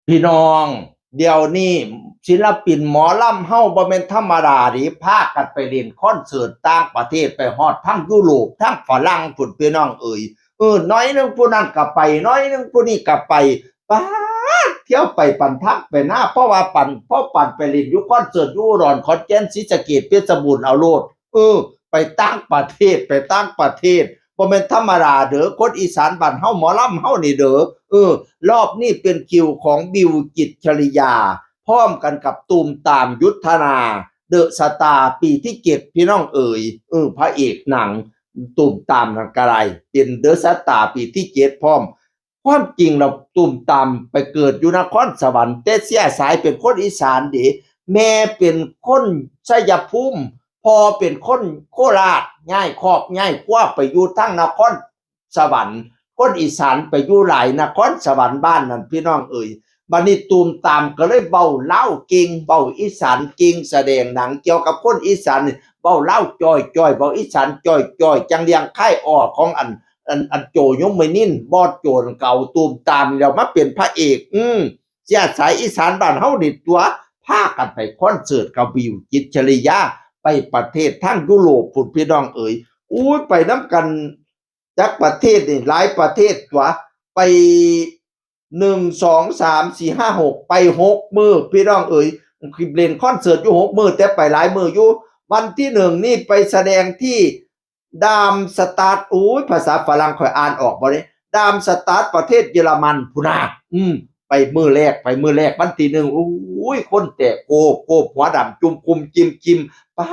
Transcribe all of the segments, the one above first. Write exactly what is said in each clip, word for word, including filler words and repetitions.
พี่น้อง เดี๋ยวนี้ศิลปินหมอลำเฮาบ่แม่นธรรมดาเด้ พากันไปเล่นคอนเสิร์ตต่างประเทศ ไปฮอดทางยุโรป ทางฝรั่งพุ้นพี่น้องเอ๋ย เออ หน่อยหนึ่งผู้นั้นก็ไป หน่อยหนึ่งผู้นี้ก็ไป ป๊าด เที่ยวไปปันทักไปหน้า เพราะว่าปัน เพราะปันไปเล่นอยู่คอนเสิร์ตอยู่อุดร ขอนแก่น ศรีสะเกษ เพชรบูรณ์ เอาโลด เออ ไปต่างประเทศ ไปต่างประเทศ บ่แม่นธรรมดาเด้อ คนอีสานบ้านเฮา หมอลำเฮานี่เด้อ เออ รอบนี้เป็นคิวของบิว จิตรชริยา พร้อมกันกับตูมตาม ยุทธนา เดอะสตาร์ปีที่เจ็ด พี่น้องเอ๋ย เออ พระเอกหนัง ตูมตามนั่นก็ได้ เป็นเดอะสตาร์ปีที่เจ็ดพร้อม ความจริงแล้วตูมตามไปเกิดอยู่นครสวรรค์ แต่เชื้อสายเป็นคนอีสานเด้ แม่เป็นคนชัยภูมิ พ่อเป็นคนโคราช ย้ายครอบย้ายครัวไปอยู่ทางนครสวรรค์ คนอีสานไปอยู่หลายนครสวรรค์บ้านนั่นพี่น้องเอ๋ย บัดนี้ตูมตามก็เลยเว้าลาวเก่ง เว้าอีสานเก่ง แสดงหนังเกี่ยวกับคนอีสานนี่ เว้าลาวจ่อยๆ เว้าอีสานจ่อยๆ จั่งเลี้ยงค่ายอ้อของอัน อัน อันโจยงไม่นิน บอสโจนเก่าตูมตามแล้วมาเป็นพระเอก อืม เชื้อสายอีสานบ้านเฮานี่ตัว พากันไปคอนเสิร์ตกับบิว จิตรชริยา ไปประเทศทางยุโรปพุ้นพี่น้องเอ๋ย อุ้ย ไปนำกัน จักประเทศนี่ หลายประเทศตัว ไป หนึ่ง สอง สาม สี่ ห้า หก ไปหกมื้อ พี่น้องเอ๋ย เล่นคอนเสิร์ตอยู่หกมื้อ แต่ไปหลายมื้ออยู่ วันที่หนึ่งนี่ไปแสดงที่ดามสตาร์ด โอ้ย ภาษาฝรั่งข้อยอ่านออกบ่เด้ ดามสตาร์ด ประเทศเยอรมันพุ้นน่ะ อืม ไปมื้อแรก ไปมื้อแรก วันที่หนึ่ง โอ้ย คนแตกโคบโคบ หัวดำจุ่มคุมจิมจิม ป๊า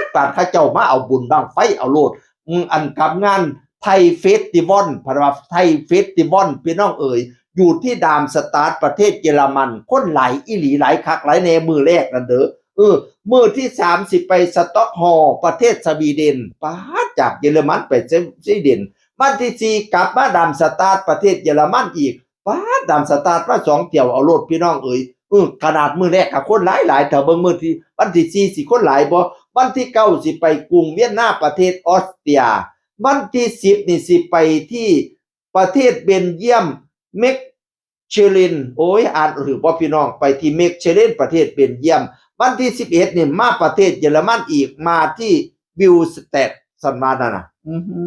ด ปานเขาเจ้ามาเอาบุญบั้งไฟเอาโลด อืม อันกับงานไทยเฟสติวัล เพิ่นว่าไทยเฟสติวัล พี่น้องเอ๋ย อยู่ที่ดามสตาร์ด ประเทศเยอรมัน คนหลายอีหลี หลายคักหลายแน่ มื้อแรกนั่นเด้อ เออ มื้อที่สามสิไปสต็อกโฮล์ม ประเทศสวีเดน ป๊าด จากเยอรมันไปสวีเดน วันที่สี่กลับมาดามสตาร์ด ประเทศเยอรมันอีก ป๊าด ดามสตาร์ดมาสองเที่ยวเอาโลดพี่น้องเอ๋ย เออ ขนาดมื้อแรกก็คนหลายหลาย ถ้าเบิ่งมื้อที่ วันที่สี่สิคนหลายบ่ วันที่เก้าสิไปกรุงเวียนนา ประเทศออสเตรีย วันที่สิบนี่สิไปที่ประเทศเบลเยียม เมคเชลิน โอ้ย อ่านถืกบ่พี่น้อง ไปที่เมคเชลิน ประเทศเบลเยียม วันที่สิบเอ็ดนี่มาประเทศเยอรมันอีก มาที่บิลสเต็ด ซั่นว่านั่นน่ะ อื้อหื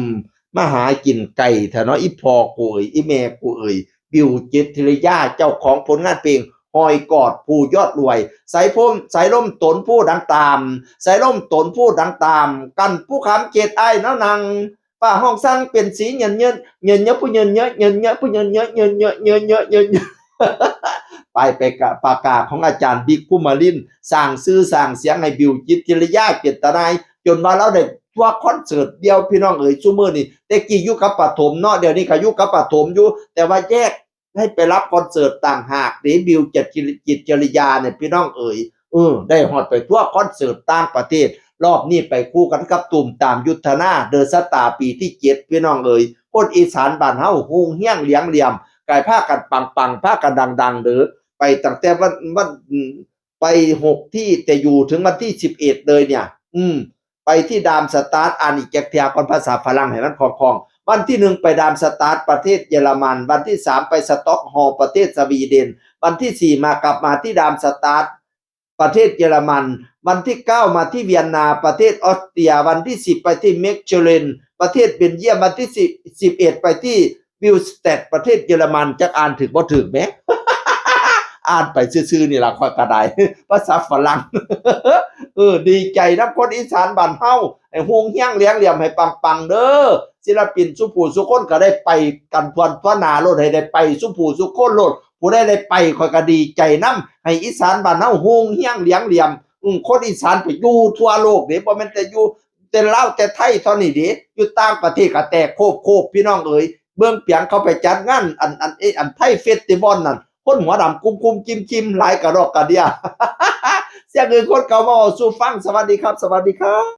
อ มาหากินไกลแท้เนาะ อีพ่อกูเอ๋ย อีแม่กูเอ๋ย บิว จิตรชริยา เจ้าของผลงานเพลง ฮอยกอดผู้ยอดรวย สายพม สายลมตนผู้ดังตาม สายลมตนผู้ดังตาม กันผู้คำเขตอ้ายเนาะนัง ป้าห้องสั่งเป็นสีเงินเงิน เงินเยอะผู้เงินเยอะ เงินเยอะผู้เงินเยอะ เงินเยอะ เงินเยอะ เงินเยอะ ไป ไปกะ ปากกาของอาจารย์บิ๊กภูมิลิน สร้างชื่อสร้างเสียงให้บิว จิตรชริยา เจตนาย จนว่าเราได้ทัวร์คอนเสิร์ตเดียวพี่น้องเอ๋ย ซุมื้อนี่ แต่กี้อยู่กับปฐมเนาะ เดี๋ยวนี้ก็อยู่กับปฐมอยู่ แต่ว่าแยกให้ไปรับคอนเสิร์ตต่างหากเด้ บิว จิตรชริยาเนี่ยพี่น้องเอ๋ย เออ ได้ฮอดไปทัวร์คอนเสิร์ตต่างประเทศ รอบนี้ไปคู่กันกับตูมตาม ยุทธนา เดอะสตาร์ปีที่เจ็ด พี่น้องเอ๋ย คนอีสานบ้านเฮา ฮุงเฮียงเหลียงเหลี่ยม กายพากันปังๆ พากันดังๆ เด้อ ไปตั้งแต่วัน วัน ไปหกที่ แต่อยู่ถึงวันที่สิบเอ็ดเลยเนี่ย อืม ไปที่ดามสตาร์ด อ่านอีกจักเทื่อก่อน ภาษาฝรั่งให้มันคล่องๆ วันที่หนึ่งไปดามสตาร์ด ประเทศเยอรมัน วันที่สามไปสต็อกโฮล์ม ประเทศสวีเดน วันที่สี่มากลับมาที่ดามสตาร์ด ประเทศเยอรมัน วันที่เก้ามาที่เวียนนา ประเทศออสเตรีย วันที่สิบไปที่เมคเชเลน ประเทศเบลเยียม วันที่สิบ สิบเอ็ดไปที่บิลสเต็ด ประเทศเยอรมัน จักอ่านถืกบ่ถืกแหม อ่านไปซื่อๆ นี่ล่ะ ข้อยก็ได้ ภาษาฝรั่ง เออ ดีใจนำคนอีสานบ้านเฮา ให้ฮุงเฮียงเหลียงเหลี่ยมให้ปังๆ เด้อ ศิลปินซุผู้ซุคนก็ได้ไปกันทั่ว ทั่วหน้าโลด ให้ได้ไปซุผู้ซุคนโลด ผู้ใดได้ไปข้อยก็ดีใจนำ ให้อีสานบ้านเฮาฮุงเฮียงเหลียงเหลี่ยม อืม คนอีสานไปอยู่ทั่วโลกเด้ บ่แม่นแต่อยู่แต่ลาวแต่ไทยเท่านี้เด้ อยู่ต่างประเทศก็แตกโคบๆ พี่น้องเอ๋ย เบิ่งเปียงเขาไปจัดงานอัน อัน เอ๊ะ อันไทยเฟสติวัลนั่น คนหัวดำคุมๆ จิมๆ หลายกะดอกกะเดี้ย เสียงอื่นคนเก่ามาเว้าสู่ฟัง สวัสดีครับ สวัสดีครับ